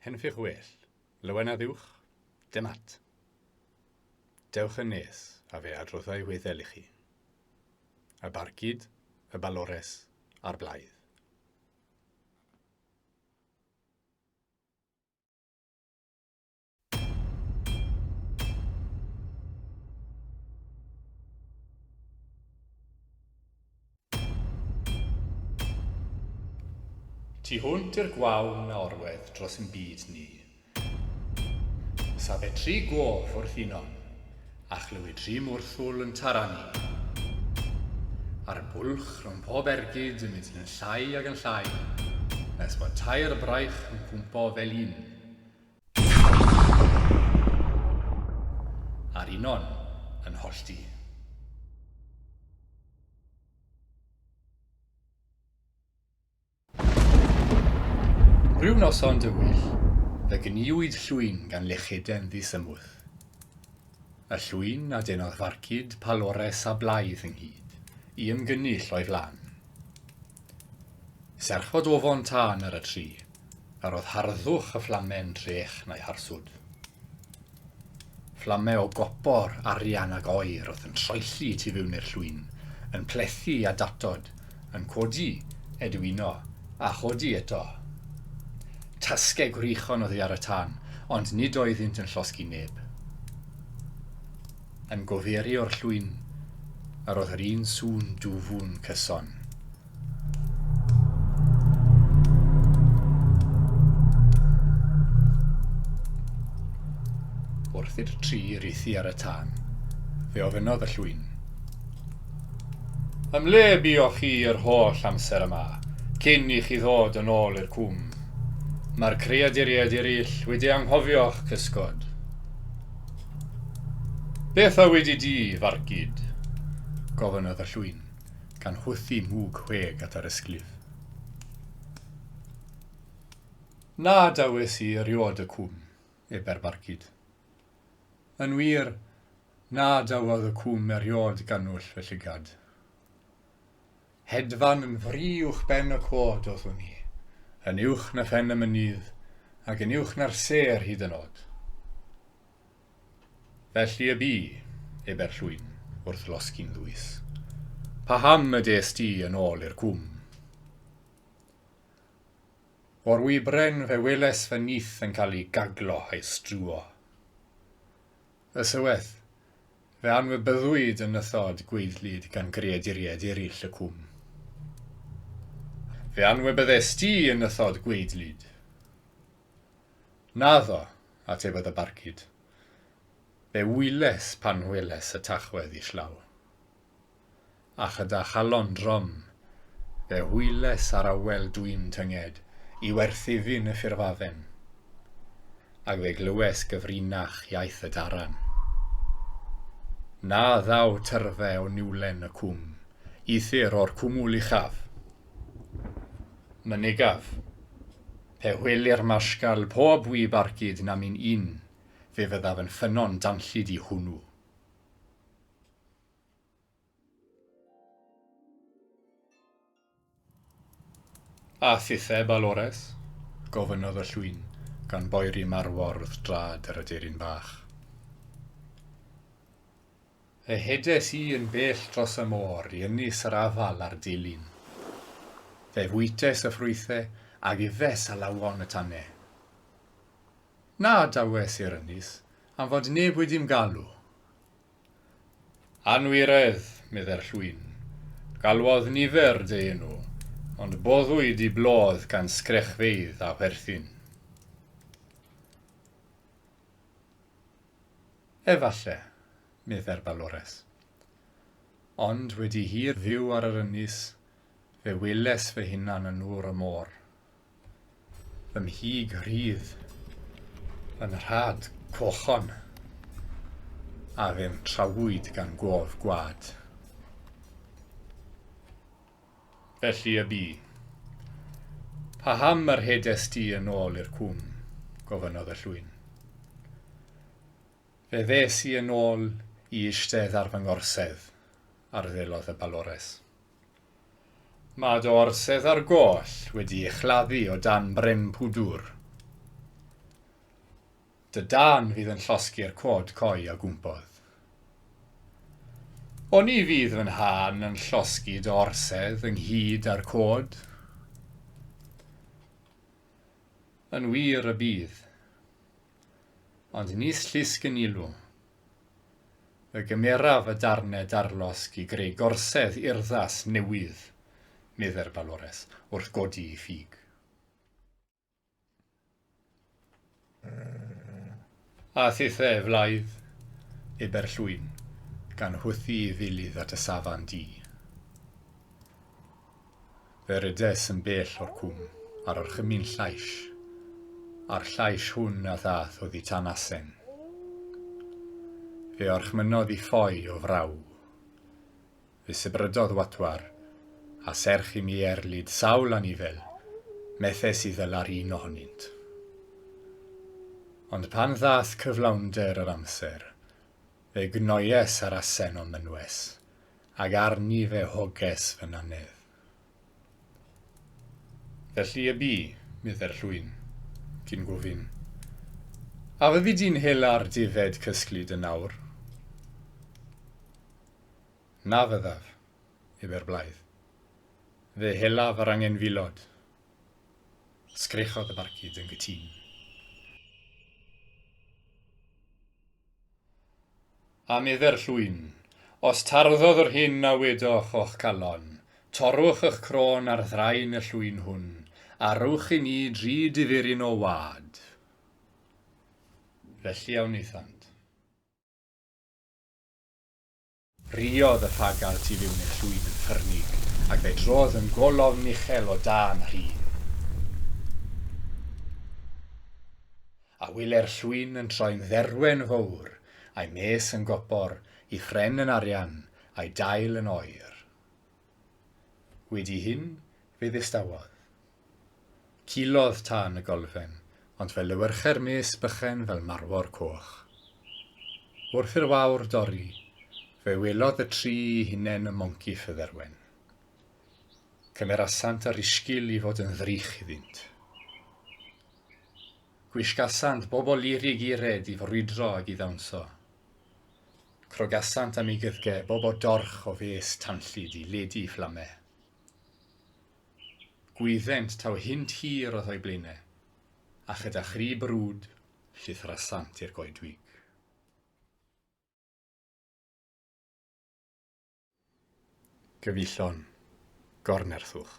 Henffych well, Lywena Dduwch, dim at. Dewch yn nes, a fe adroddai weddel i chi. Y barcud, y balores, a'r blaidd. Tu hwnt i'r gwaun a orwedd dros ein byd ni. Safe tri gof wrth unon, a chlywyd tri mwrthwl yn taranu. A'r bwlch rhwng pob ergyd yn mynd yn llai ag yn llai, nes bod tair braich yn cwmpo fel un. A'r unon yn hollti. Rhyw noson dywyll, fe gniwyd llwyn gan lecheden ddisymwth. Y llwyn a denodd farcud, palores a blaidd ynghyd, i ymgynnull o'i flan. Serch fod ofon tân ar y tri, yr oedd harddwch y fflamen drech na'i harswd. Fflame o gopor, arian ag oer oedd yn troelli tu fewn i'r llwyn, yn plethu a datod, yn codi, edwino, a chodi eto. Tasge gwrychon oddi ar y tân, ond nid oeddynt yn llosgi neb. Yn goferu o'r llwyn, yr oedd yr un sŵn dwfwn cyson. Wrth i'r tri rithu ar y tân, fe ofynnodd y llwyn. Ymhle buoch chi yr holl amser yma, cyn i chi ddod yn ôl i'r cwm? Mae'r creaduriaid eraill wedi anghofio'ch cysgod. Beth a wedi di, farcud? gofynnodd y llwyn. gan hwthu mwg chweg at yr ysglif. Na dawes i erioed y cwm, ebe'r barcud. Yn wir, na dawodd y cwm erioed gannwyll fy llygad. Hedfan yn fri uwch ben y cod oeddwn i, yn uwch na phen y mynydd, ac yn uwch na'r sêr hyd yn oed. Felly y bu, ebe'r llwyn, wrth losgi'n ddwys. Paham y des di yn ôl i'r cwm? O'r wybren fe weles fy nith yn cael ei gaglo a'i struo. Ysyweth, fe anwybyddwyd y nythod gweidlyd gan greaduriaid eraill y cwm. Fe anwybyddes di y nythod gweidlyd. Naddo, atebodd y barcud. Fe wyles pan weles y tachwedd islaw. A chyda chalon drom, fe hwyles ar awel dwyn tynged i werthifyn y ffurfafen. Ac fe glywes gyfrinach iaith y daran. Na ddaw tyrfe o niwlen y cwm, eithr o'r cwmwl uchaf. Mynegaf. Pe hwylir Marshgal pob wib arcud na min un, fe fyddaf yn ffynnon danllyd i hwnnw. A thithe, Balores? gofynnodd y llwyn, gan boeri marwor wrth drad yr aderyn bach. Ehedes i yn bell dros y môr i ynys yr afal a'r delyn. Fe fwytes y ffrwythe ag ifes alawon y tane. Na adawes i'r ynys, am fod neb wedi'm galw. Anwiredd, meddai'r llwyn. Galwodd nifer dy enw, ond boddwyd i blodd gan sgrechfeydd a wherthin. Efalle, meddai'r Balores. Ond wedi hir fyw ar yr ynys, fe weles fy hunan yn nŵr y môr. Fy mhig rhydd, fy nhrad cochon, a fe'm trawyd gan gof gwad. Felly y bu. Paham yr hedes di yn ôl i'r cwm? gofynnodd y llwyn. Fe ddes i yn ôl i eistedd ar fy ngorsedd, arddelodd y Balores. Mae dy orsedd ar goll wedi ei chladdu o dan bren pwdwr. Dy dân fydd yn llosgi'r cod coi a gwmpodd. Oni fydd fy nhân yn llosgi dy orsedd ynghyd â'r cod? Yn wir y bydd. Ond nis llusg yn ilw. Fe gymeraf y darnau darlosg i greu gorsedd urddas newydd, meddai'r balores, wrth godi ei ffug. A thithe, flaidd, ebe'r llwyn, gan hwthu i ddilydd at y safan du. Fe rydes yn bell o'r cwm, ar orchymyn llais, a'r llais hwn a ddath oddi tan asen. Fe orchmynnodd i ffoi o fraw. Fe sibrydodd watwar, a serch i mi erlid sawl anifel, methes i ddyla'r un ohonynt. Ond pan ddath cyflawnder yr amser, fe gnoies ar asen o'm mynwes, ag arni fe hoges fy nannedd. Felly y bu, meddai'r llwyn, cyn gofyn, A fyddi di'n hela'r defaid cysglyd yn awr? Na fyddaf, ebe'r blaidd. Fe helaf yr angenfilod. Sgrechodd y barcud yn gytûn. A medde'r llwyn, Os tarddodd yr hyn a wedoch o'ch calon, torrwch ych crôn ar ddraen y llwyn hwn, a rowch i ni dri diferyn o wâd. Felly a wnaethant. Rhuodd y ffagal tu fewn i'r llwyn yn ffyrnig, ac fe drodd yn golofn uchel o dân rhydd. A wele'r llwyn yn troi'n dderwen fowr, a'i mes yn gopor, 'i phren yn arian, a'i dail yn oer. Wedi hyn, fe ddistawodd. Culodd tân y golfen, ond fe lewyrchai'r mes bychen fel marwor coch. Wrth i'r wawr dorri, fe welodd y tri hunain ym moncyff y dderwen. Cymerasant yr isgil i fod yn ddrych iddynt. Gwisgasant bobl lurig ired i frwydro ag i ddawnso. Crogasant am eu gyddge bob o dorch o fes tanllyd i ledu fflame. Gwyddent taw hynt hir oedd o'u blaenau, a chyda chri brwd, llithrasant i'r goedwig. Gyfeillon, gornerthwch.